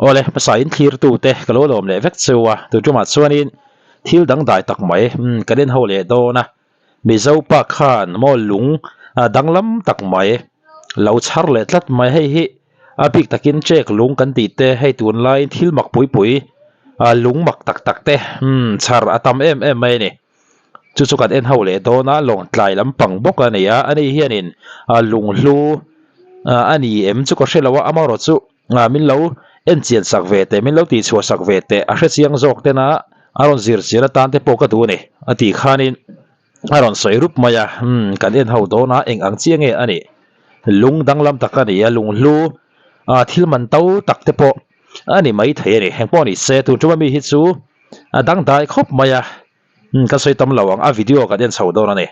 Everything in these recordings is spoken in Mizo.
Awle, hmasa in thlir tu te ka lo lawm leh vek cheu a, tun tumah chuanin thil dangdai tak mai kan en ho leh dawn a, Mizo pa khan maw lung danglam tak mai lo chhar leh tlat mai hei hi a bik takin check lung kan tih te hei tunlaiin thil mak pui pui lung mak tak tak te chhar a tam em em mai a ni. Chu chu kan en ho leh dawn a, lawngtlai lampang bawk a ni a, ani hianin lunghlu a ni em chu ka hre lo a, amaherawhchu min lo en chian sak ve teh, min lo tihchhuah sak ve teh, a hrechiang zawk tena a rawn zir chian atan te pawh ka duh a ni a tih khanin a rawn sawi rup mai a, umm kan en ho dawn a, eng ang chiah nge a nih? Lung danglam tak a ni a, lunghlu thil man to tak te pawh a ni maithei a ni, engpawh ni se tun ṭuma mi hi chu a dangdai khawp mai a. Umm ka sawi tam lo ang a video kan en chho dawn a ni.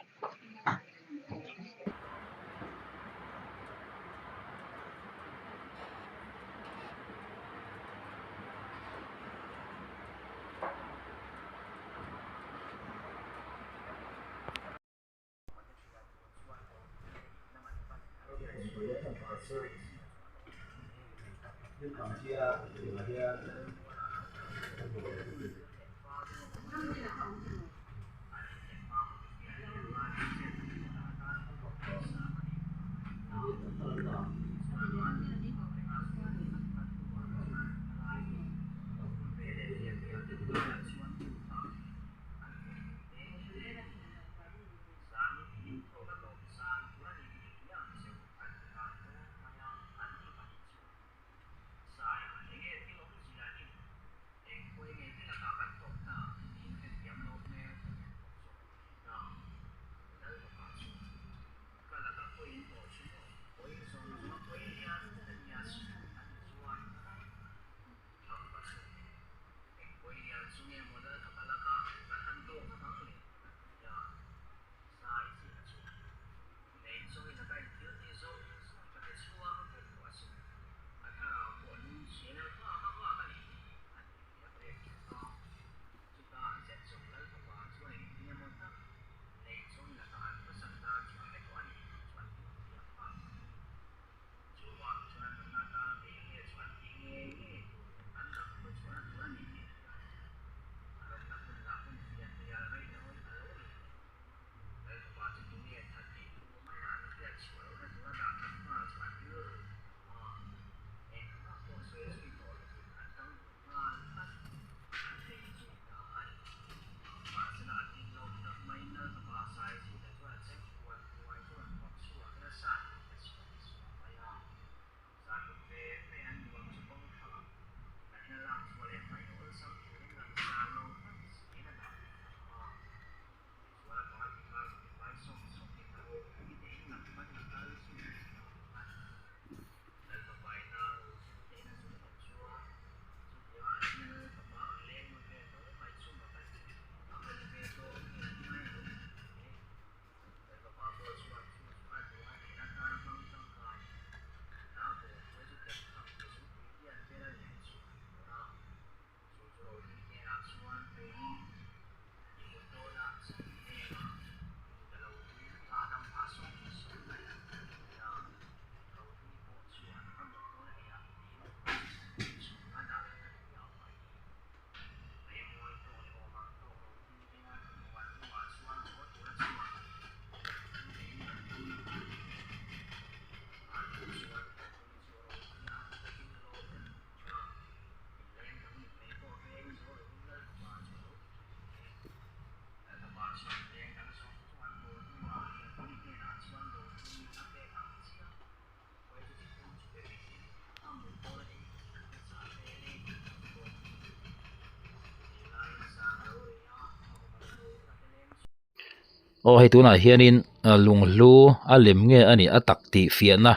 Aw hei tunah hianin lunghlu a lem nge a nih a tak tih fiahna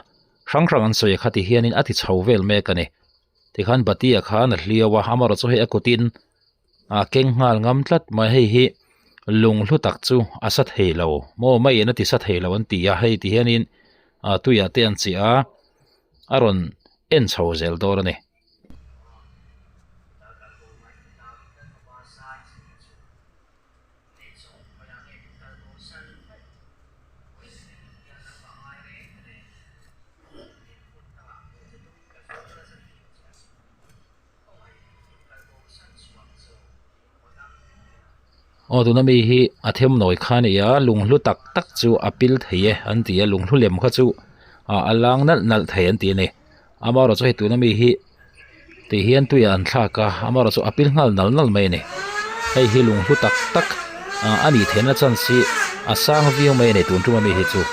hrang hrang an sawi a kha ti hianin a ti chho vel mek a ni tikhan bati ah khan a hliau a amaherawh chu hei a kutin a keng nghal ngam tlat mai hei hi lunghlu tak chu a sa thei lo maw maiin a ti sa thei lo an ti a hei ti hianin tuiah te an chiah a a rawn en chho zel dawn a ni. Aw tuna mi hi a them nawi kha a ni a lunghlu tak tak chu a pil thei e an ti a lunghlu lem kha chu ah a lang nalh nalh thei an ti a ni amaherawh chu hei tuna mi hi tih hian tuiah an thlak a amaherawh chu a pil nghal nal nal mai a ni hei hi lunghlu tak tak ah a nih theihna chance hi a sang viau mai a ni tun tum ami hi chu.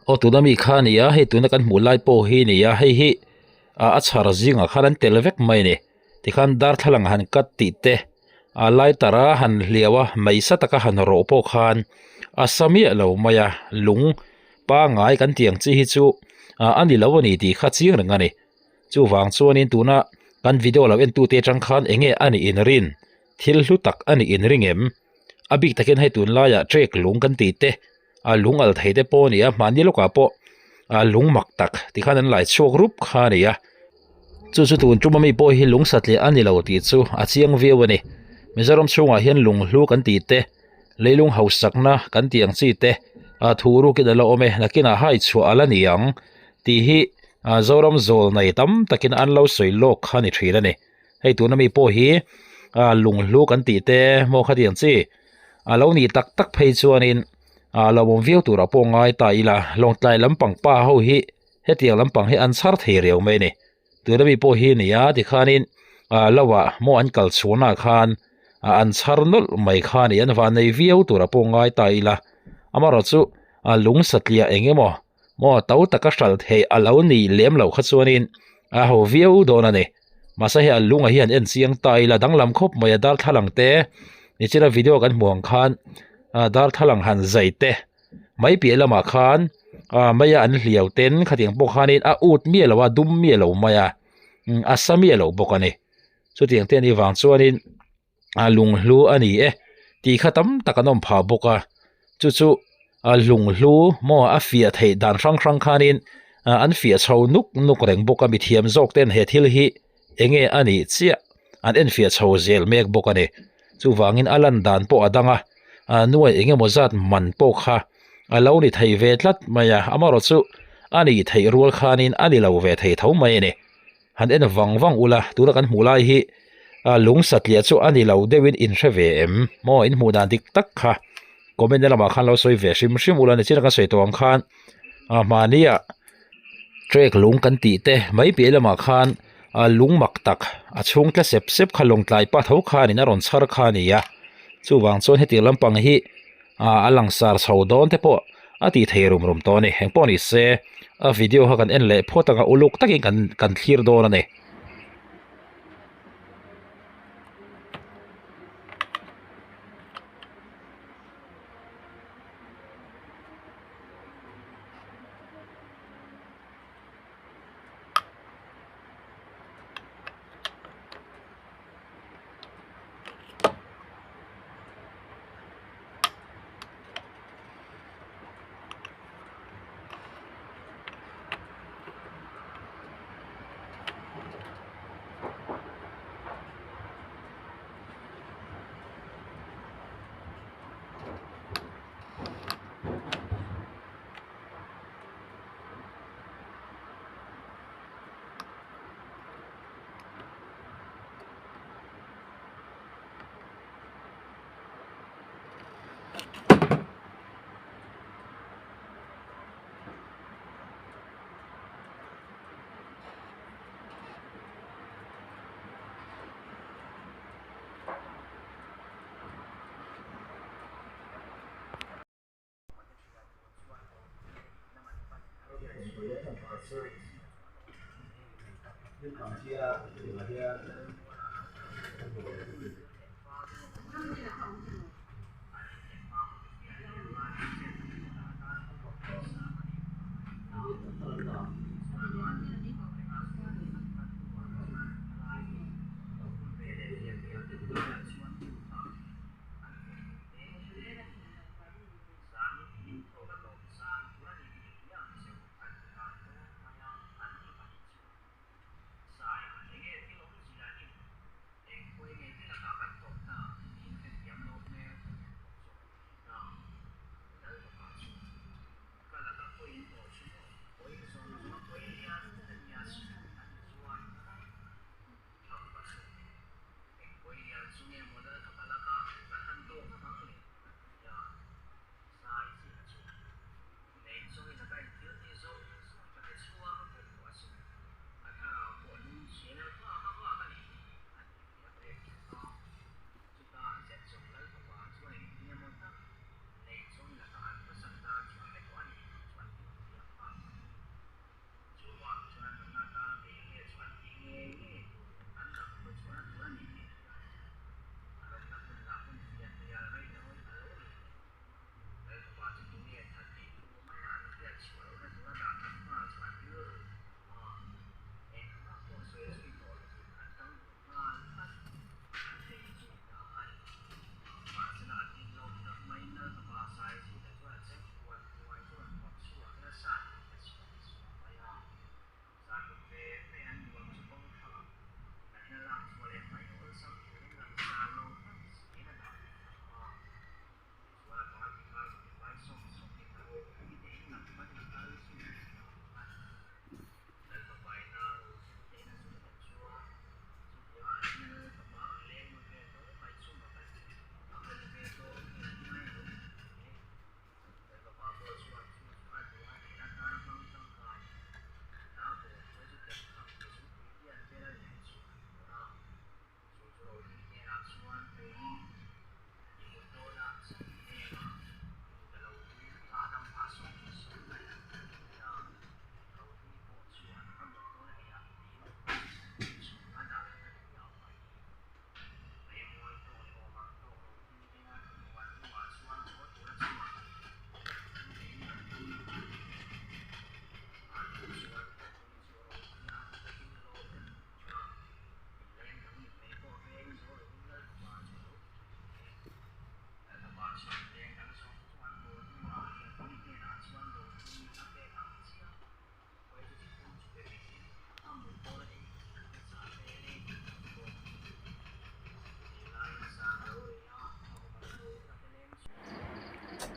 Aw tuna mi kha a ni a hei tuna kan hmuh lai pawh hi a ni a hei hi ah a chhar zingah khan an tel vek mai a ni tikhan darthlalang han cut tih te a lighter a han hliau a meisa taka han rawh pawh khan a sa miah lo mai a lung pangai kan tih ang chi hi chu ah a ni lo a ni tih kha chiang reng a ni chuvang chuanin tuna kan video lo en tute atang khan eng nge a nih inrin thil hlu tak a nih inring em a bik takin hei tunlaiah trek lung kan tih te a lung al thei te pawh a ni a mahni lawkah pawh a lung mak tak tikhan an lai chhuak rup kha a ni a chu chu tun tum ami pawh hi lung satliah a ni lo tih chu a chiang viau a ni Mizoram chhungah hian lung hlu kan tih te leilung hausakna kan tih ang chi te a thu rukin a la awm e nakinah hai chhuah a la ni ang tih hi a Zoram zawl nei tam takin an lo sawi lawk kha a ni thin a ni. Hei tuna mi pawh hi ah lung hlu kan tih te maw khatiang chi a lo nih tak tak phei chuanin ah lo awm viau turah pawh ngai ta ila lawngtlai lampang pa ho hi hetiang lampang hi an chhar thei riau mai a ni tuna mi pawh hi a ni a tikhanin ah lo ah maw an kal chhuahnaah khan ah an chhar nawlh mai kha a ni an vannei viau turah pawh ngai ta ila amaherawhchu ah lung satliah eng emaw. Maw to taka hralh theih a lo nih lem loh kha chuanin a ho viau dawn a ni. Mahse hei a lunga hian en chiang ta ila danglam khawp mai a darthlalang te nichina video kan hmuh ang khan darthlalang han zai te. Mai piah lamah khan ah maia an hliau ten khatiang pawh khanin a ut miah lo a dum miah lo mai a a sa miah lo bawk a ni chutiang te a nih vang chuanin a lunghlu a ni e tih kha tam tak an awm phah bawk a chu chu a lunghlu maw a fiah theih dan hrang hrang khanin ah an fiah chho nuk nuk reng bawk a mithiam zawk ten he thil hi eng nge a nih chiah an en fiah chho zel mek bawk a ni chuvangin a lan dan pawh a dang a ah nuai eng emaw zat man pawh kha a lo ni thei ve tlat mai a amaherawh chu a nih theih rual khanin a ni lo ve thei tho mai a ni. Han en vang vang ula, tuna kan hmuh lai hi lung satliah chu a ni lo deuhin in hre ve em? Maw in hmuh dan dik tak kha comment na lamah khan lo sawi ve hrim hrim ula nichina kan sawi tawh ang khan mahnia trek lung kan tih te mai piah lamah khan lung mak tak a chhung tla sep sep kha lawngtlai pa tho khanin a rawn chhar kha a ni a, chuvang chuan hetiang lampang hi a langsar chho dawn te pawh a tih thei rum rum tawh a ni. Eng pawh ni se a video kha kan en leh phawt anga uluk takin kan kan thlir dawn a ni.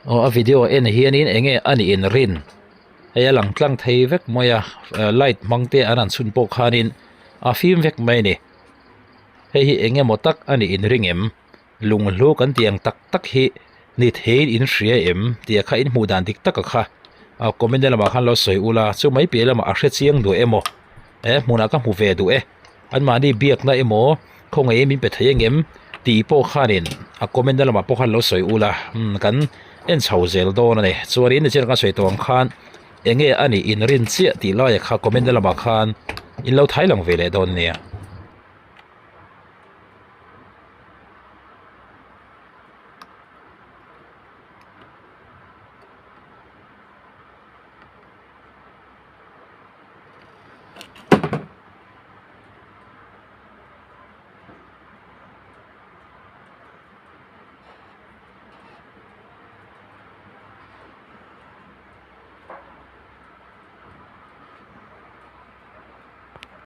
Aw a video en hianin eng nge a nih inrin hei a lang tlang thei vek mai a light hmang te an han chhun pawh khanin a fim vek mai a ni hei hi eng emaw tak a nih inring em lunghlu kan tih ang tak tak hi ni theiin in hria em tih kha in hmuh dan dik tak a kha a comment na lamah khan lo sawi ula chu mai piah lamah a hre chiang duh emaw he hmunah ka hmu ve duh e anmahni biakna emaw khawngaih in min pe thei angem tih pawh khanin a comment na lamah pawh khan lo sawi ula umm kan en chho zel dawn a ni chuanin nichina kan sawi tawh ang khan eng nge a nih inrin chiah tih laiah kha comment na lamah khan in lo thai lang ve leh dawn nia.